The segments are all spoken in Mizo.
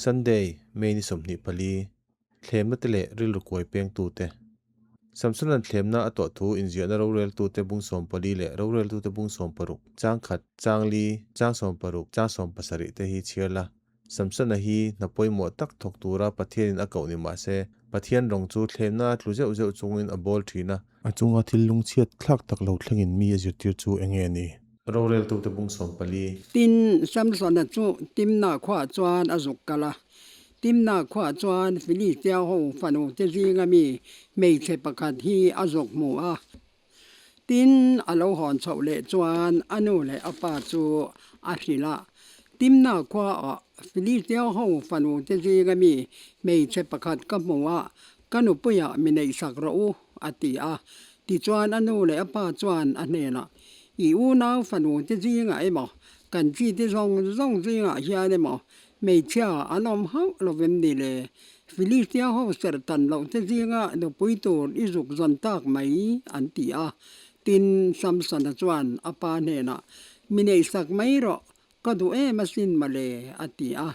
Sunday, May ni 24, Thlemna te leh rilru kuai pengtute. Samsona'n thlemna a tawh thu inziahna roreltute bung 14 leh roreltute bung 60, chang khat, chang li, chang 60, chang 70 te hi chhiar la. Samsona hi hna pawimawh tak thawk tura Pathianin a koh ni mah se, Pathian rawng chu thlemna a tlu zeuh zeuh chungin a bawl thin a. A chunga thil lungchhiat thlak tak lo thlengin mi a zirtir chu eng nge ni? Roreltute bung 14. Tin, Samsona chu Timna khuaah chuan a zuk kal a. Timna khuaah chuan Filistia ho fanute zinga mi hmeichhe pakhat hi a zuk hmu a. Tin, a lo hawn chhoh leh chuan a nu leh a pa chu a hrilh a. Timna khuaah Filistia ho fanute zinga mi hmeichhe pakhat ka hmu a, ka nupuiah mi neihsak rawh u, a ti a. Tichuan a nu leh a pa chuan a hnenah, I unau fanute zingah emaw, kan chite zawng zawng zingah hian emaw Hmeichhia an awm hauh lovem ni le? Filistia ho serh tan loh te zinga nupui tur i zuk zawn tak mai, an ti a. Tin, Samsona chuan a pa hnenah, Mi neihsak mai rawh, ka duh em asin mawle, a ti a.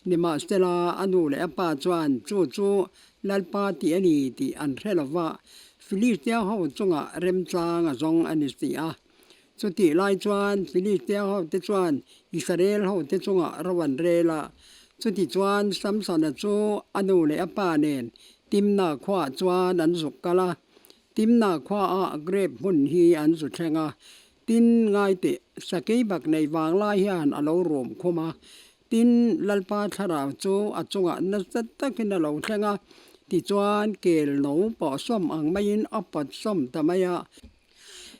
Nimahsela, a nu leh a pa chuan chu chu Lalpa tih a ni tih an hre lo va, Filistia ho chungah remchang a zawng a ni si a. Chutih lai chuan Filistia hote chuan Israel hote chungah ro an rel a. Chutichuan Samsona chu a nu leh a pa nen Timna khuaah chuan an zuk kal a. Timna khuaah grep hmun hi an zu thleng a. Tin, ngaiteh, sakei bak nei vang lai hian a lo rum khum a. Tin, Lalpa thlarau chu a chungah nasa takin a lo thleng a. Tichuan, kel no pawh sawm ang maiin a pawt sawm ta mai a.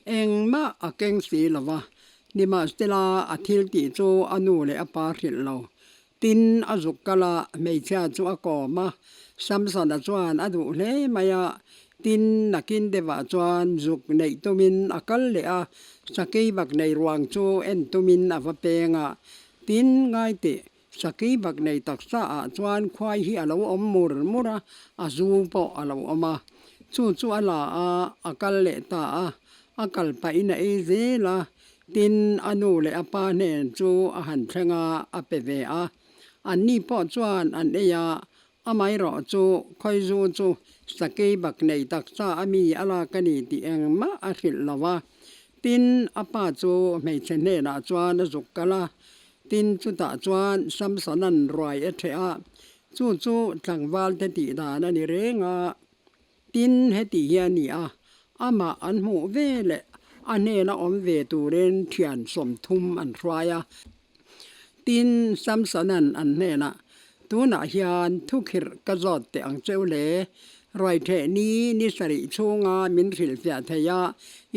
Engmah a keng si lo va, nimahsela a thil tih chu a nu leh a pa hrilh lo. Tin, a zuk kal a, hmeichhia chu a kawm a, Samsona chuan a duh hle mai a. Tin, nakin deuhah chuan zuk neih tumin a kal leh a, sakei bak nei ruang chu en tumin a va peng a. Tin, ngaiteh, sakei bak nei taksa ah chuan khuai hi a lo awm mur mur a, a zu pawh a lo awm a. Chu chu a la a, a kal leh ta a, a kal pahin a ei zel a, tin a nu leh a pa hnen chu a han thleng a, a pe ve a. Anni pawh chuan an ei a, amaherawh chu khawizu chu sakei bak nei taksa a mi a lak a ni tih engmah a hrilh lo a. Tin, a pa chu hmeichhe hnenah chuan a zuk kal a, Tin, chutah chuan Samsona'n ruai a ṭheh a, chu chu tlangvalte tih dan a ni reng a. Tin, heti hi a ni a, amah an hmuh ve leh a hnena awm ve turin ṭhian 30 an hruai a. Tin, Samsona'n an hnenah, Tunah hian thukhirh ka zawt teh ang cheu le, ruai ṭheh ni ni sarih chhunga min hrilhfiah thei a,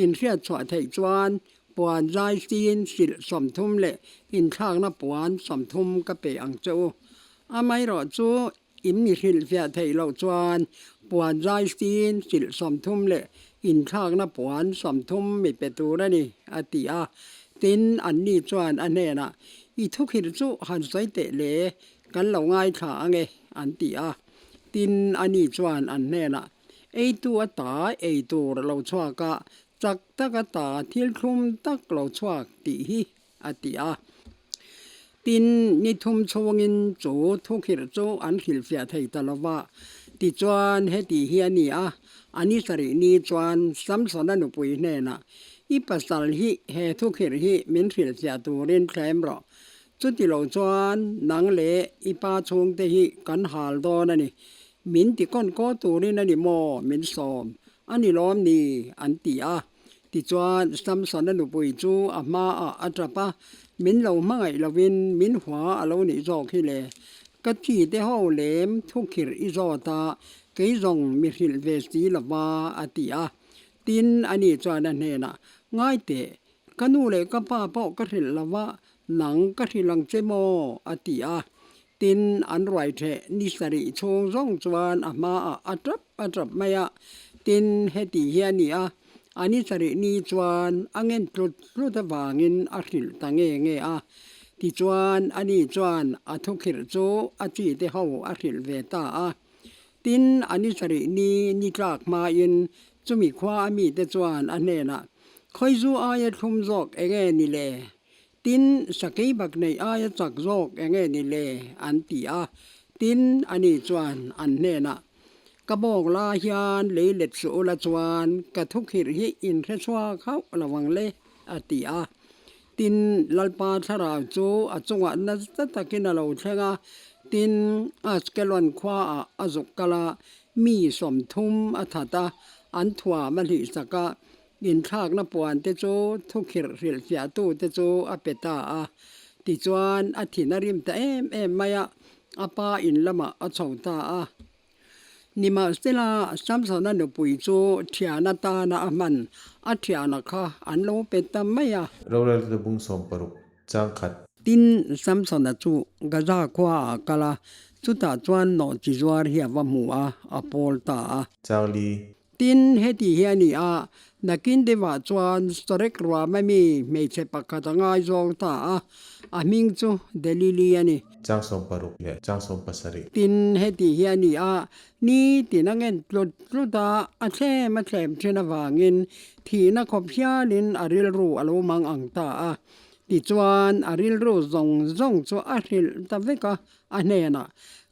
inhriat chhuah theih chuan Puan zai sin silh 30 leh inthlakna puan 30 ka pe ang che u. Amaherawh chu in mi hrilhfiah theih loh chuan puan zai sin silh 30 leh inthlakna puan 30 mi pe tur a ni, a ti a. Tin, anni chuan a hnenah, I thukhirh chu han sawi teh le, kan lo ngaithla ang e, an ti a. Tin, ani chuan an hnenah, Eitu ata ei tur a lo chhuak a, Chak tak a ta thil thlum tak lo chhuak tih hi a ti a. Tin, ni thum chhungin chu thukhirh chu an hrilhfiah thei ta lo va. Tichuan, heti hi a ni a, a ni sarih ni chuan Samsona nupui hnenah, I pasal hi he thukhirh hi min hrilhfiah turin thlem rawh. Chuti lo chuan nang leh i pa chhungte hi kan hal dawn a ni. Min ti kawn kaw turin a ni maw min sawm? A ni lawm ni? an ti a. Tichuan Samsona nupui chu a hmaah a tap a, Min lo hmangaih lovin min hua a lo nih zawk hi le. Ka chi te ho lem thukhirh i zawt a, kei zawng mi hrilh ve si lova, a ti a. Tin, ani chuan a hnenah, Ngai teh, ka nu leh ka pa pawh ka hrilh lova, nang ka hrilh ang che maw? a ti a. Tin, an ruai theh ni sarih chhung zawng chuan a hmaah a tap a tap mai a. Tin, heti hi a ni a, a ni sarih ni chuan a ngen tlut tlut avangin a hrilh ta nge nge a. Tichuan, ani chuan a thukhirh chu a chite ho a hrilh ve ta a. Tin, a ni sarih ni ni tlak hmain chumi khua a mite chuan a hnenah, Khawizu aia thlum zawk enge ni le? Tin, Sakeibak nei aia chak zawk eng nge ni le? an ti a. Tin, ani chuan an hnenah, Ka bawk la hian lei let suh ula chuan ka thukhirh hi in hre chhuak hauh lo ang le, a ti a. Tin, Lalpa thlarau chu a chungah nasa takin a lo thleng a, tin, Ashkelon khuaah a zuk kal a, mi 30 a that a, an thuam a hlihsak a, inthlakna puan te chu thukhirh hrilhfiahtu te chu a pe ta a. Tichuan, a thin a rim ta em em mai a, a pa in lamah a chho ta a. Nimahsela, Samsona nupui chu thian atana a hman, a thiana kha an lo pe ta mai a. Roreltu bung 60, chang khat. Tin, Samsona chu Gaza khuaah a kal a, chutah chuan nawhchi zuar hi a va hmu a, a pawl ta a. Chang li. Tin, heti hi a ni a, nakin deuhah chuan Sorek ruama mi hmeichhe pakhat a ngaizawng ta a, a hming chu Delili a ni. Chang 60 leh chang 70. Tin, heti hi a ni a, ni tin a ngen tlut tlut a, a thlem a thlem thin avangin thihna khawp hialin a rilru a lo mang ang ta a. Tichuan, a rilru zawng zawng chu a hrilh ta vek a, A hnenah,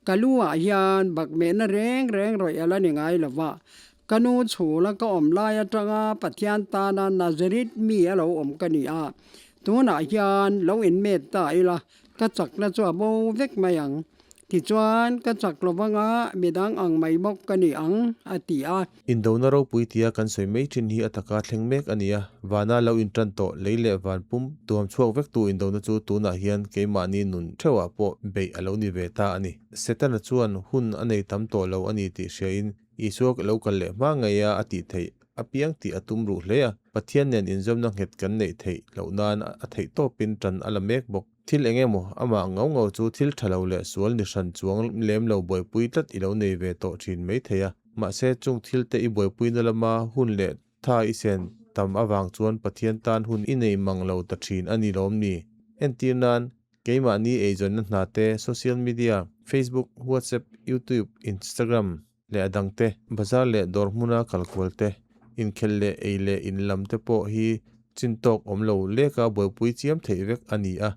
Ka lu ah hian bakmehna reng reng rawih a la ni ngai lo va, ka nu chhula ka awm lai atanga Pathian tana Nazareth mi a lo awm ka ni a, tunah hian lo inmet ta ila ka chakna chu a bo vek mai ang. Tichuan, ka chak lo vanga midang ang mai bawk ka ni ang, a ti a. Indona ropui tia kan sawi mai thin hi a taka thleng mek a ni a, vana lo intan tawh lei leh van pum tuam chhuak vektu indona chu tunah hian keimahni nun theuhah pawh beih a lo ni ve ta a ni. Setana chuan hun a nei tam tawh lo a ni tih hriain Isua lo kal leh hma ngei a a tih theih apiang tih a tum ruh hle a, Pathian nen inzawmna nghet kan neih theih loh nan a theih tawpin tan a la mek bawk. Thil eng emaw, amah ngau ngau chu thil tha lo leh sual ni hran chuang lem lo buaipui tlat i lo nei ve tawh thin mai thei a. Mahse, chung thil te i buaipuina lama hun leh tha i sen tam avang chuan Pathian tan hun i nei mang lo ta thin a ni lawm ni? Entir nan, keimahni eizawnna hna te, social media, Facebook, WhatsApp, YouTube, Instagram, leh a dang te, bazar leh dawr hmuna kalkual te, inkhelh leh ei leh in lam te pawh hi chin tawk awm lo leka buaipui chiam theih vek a ni a,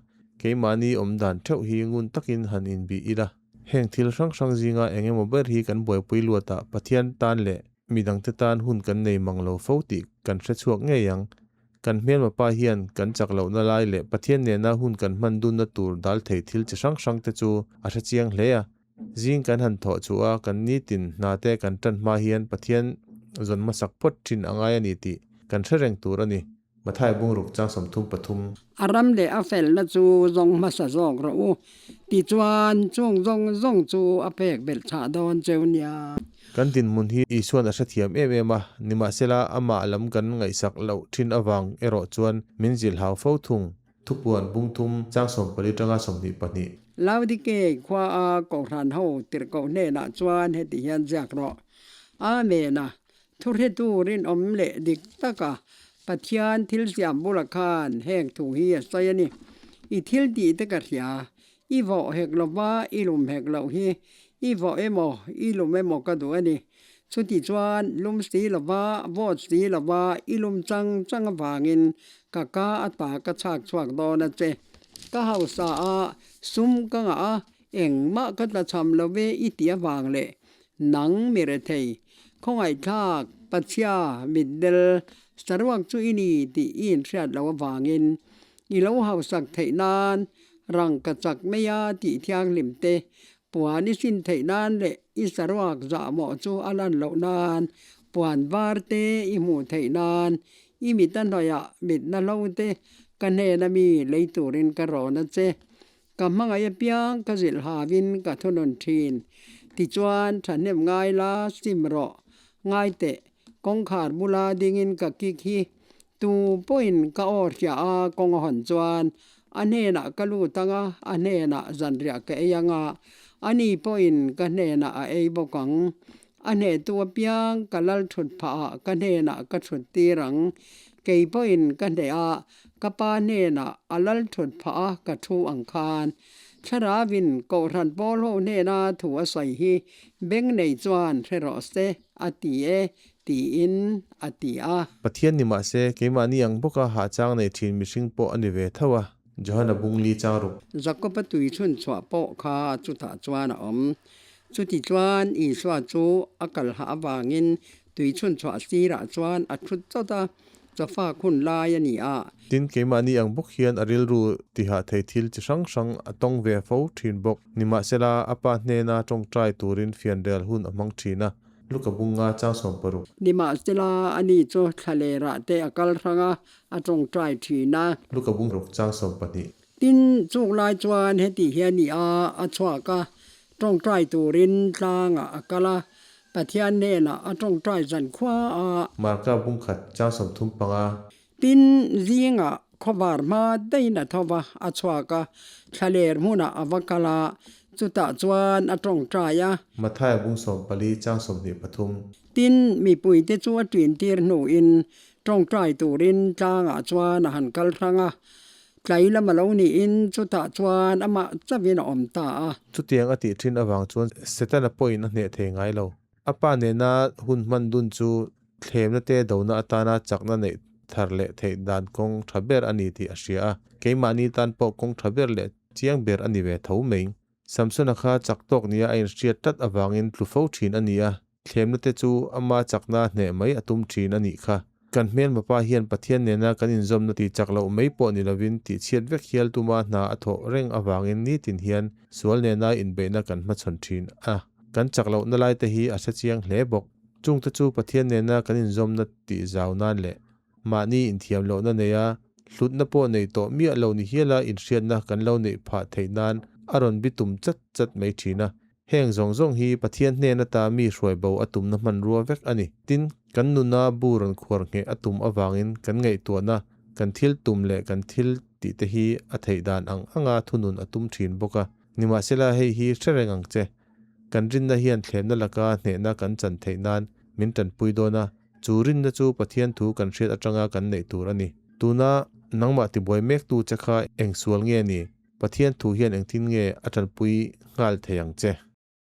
keimahni awm dan theuh hi ngun takin han inbih ila. Heng thil hrang hrang zinga eng emaw ber hi kan buaipui luatah Pathian tan leh midangte tan hun kan nei mang lo fo tih kan hre chhuak ngei ang. Kan hmelma pa hian kan chak lohna lai leh Pathian nena hun kan hman dunna tur dal thei thil chi hrang hrang te chu a hre chiang hle a. Zing kan han thawh chu a, kan nitin hna te kan tan hma hian Pathian zawn hmasak phawt thin a ngai a ni tih kan hre reng tur a ni. Mathai bungruk chang 33. A ram leh a felna chu zawng hmasa zawk rawh u, tichuan chung zawng zawng chu a pek belh chhah dawn cheu nia. Kan dinhmun hi Isuan a hrethiam em em a, nimahsela amah lam kan ngaihsak loh thin avang erawh chuan min zilhau fo thung. Thupuan bungthum chang 14 tanga 22. Laodikei khua a Kohhran ho tirhkoh hnenah chuan heti hian ziak rawh, Amen a, thuhretu rinawm leh dik taka Pathian thil siam bula khan heng thu hi a sawi a ni. I thil tih te ka hria, i vawh hek lova i lum hek loh hi, i vawh emaw i lum emaw ka duh a ni. Chuti chuan lum si lova vawt si lova i lum chang chang avangin Ka ka a ta ka chhak chhuak dawn a che. Ka hausa a, sum ka ngah a, engmah ka tla chham lo ve i ti avang leh nang mi rethei, khawngaihthlak, pachhia, mitdel, saruak chu i ni tih i inhriat loh avangin i lo hausak theih nan rangka chak mai a tih thianghlim te Puan i sin theih nan leh i saruak zahmawh chu a lan loh nan, puan var te i hmuh theih nan, i mit a hnuaiah mitna hlo te ka hnena mi lei turin ka rawn a che. Ka hmangaih apiang ka zilh havin ka thunun thin. Tichuan, thahnem ngai la sim rawh. Ngai teh, kawngkhar bula dingin ka kik hi tu pawhin ka aw hria a kawng a hawn chuan a hnenah ka lut ang a, a hnenah zanriah ka ei ang a, ani pawhin ka hnenah a ei bawk ang. A hnehtu apiang ka lal thut phah ah ka hnenah ka thut tir ang. Kei pawhin ka hneh a, ka pa hnenah a lal thut phah a ka thu ang khan. Thlarauin Kohhran pawl ho hnena thu a sawi hi beng nei chuan hre rawh se a ti e tiin a ti a. Pathian ni mahse, keimahni ang bawka hahchang nei thin mihring pawh a ni ve tho a. Johana bung li chang ruk. Jakoba tui chhun chhuah pawh kha chutah chuan a awm. Chuti chuan Isua chu a kal hah avangin tui chhun chhuah sirah chuan a thut chawt a, chawfak hun lai a ni a. Tin, keimahni ang bawk hian a rilru tihah thei thil chi hrang hrang a tawng ve fo thin bawk. Nimahsela, a pa hnena tawngtai turin fianrial hun a hmang thin a. Luka bunga chang 60. Nimahsela, ani chu thlalerah te a kal hrang a, a tawngtai thin a. Luka bung ruk chang 12. Tin, chung lai chuan heti hian i a a chhuak a, tawngtai turin tlangah a kal a, Pathian hnenah a tawngtai zan khua a. Marka bung khat chang 35. Tin, zingah khawvar hma daihin a tho va, a chhuak a, thlaler hmunah a va kal a, chutah chuan a tawngtai a. Mathaia bung 14 chang 23. Tin, mipuite chu a ṭintir hnuin Tawngtai turin tlangah chuan a han kal hrang a, tlai lam a lo niin chutah chuan amah chauhin a awm ta a. Chutiang a tih thin avang chuan Setana pawhin a hneh thei ngai lo. A pa nena hun hman dun chu thlemna te dona atana chakna neih thar leh theih dan kawng tha ber a ni tih a hria a, keimahni tan pawh kawng tha ber leh chiang ber a ni ve tho mai. Samsona kha chak tawk nia a inhriat tlat avangin tlu fo thin a ni a, Thlemna te chu ama chakna hneh mai a tum thin a nih kha. Kan hmelmapa hian Pathian nena kan inzawmna tih chak loh mai pawh ni lovin tih chhiat vek hial tuma hna a thawh reng avangin nitin hian sual nena inbeihna kan hmachhawn thin a. Kan chak lohna lai te hi a hre chiang hle bawk. Chungte chu Pathian nena kan inzawmna tih zau nan leh Mahni inthiam lohna neia hlutna pawh nei tawh miah lo ni hiala inhriatna kan lo neih phah theih nan a rawn bi tum chat chat mai thin a. Heng zawng zawng hi Pathian hnen ata mi hruai bo a tumna hmanrua vek a ni. Tin, kan nuna bu rawn khuar ngheh a tum avangin kan ngaihtuahna, kan thil tum leh kan thil tih te hi a theih dan ang anga thunun a tum thin bawk a. Nimahsela hei hi hre reng ang che. Kan rinna hian thlemna laka hnehna kan chan theih nan min tanpui dawn a. Chu rinna chu Pathian thu kan hriat atanga kan neih tur a ni. Tuna nangmah tibuai mektu che kha eng sual nge ni? Pathian thu hian engtin nge a tanpui nghal thei ang che?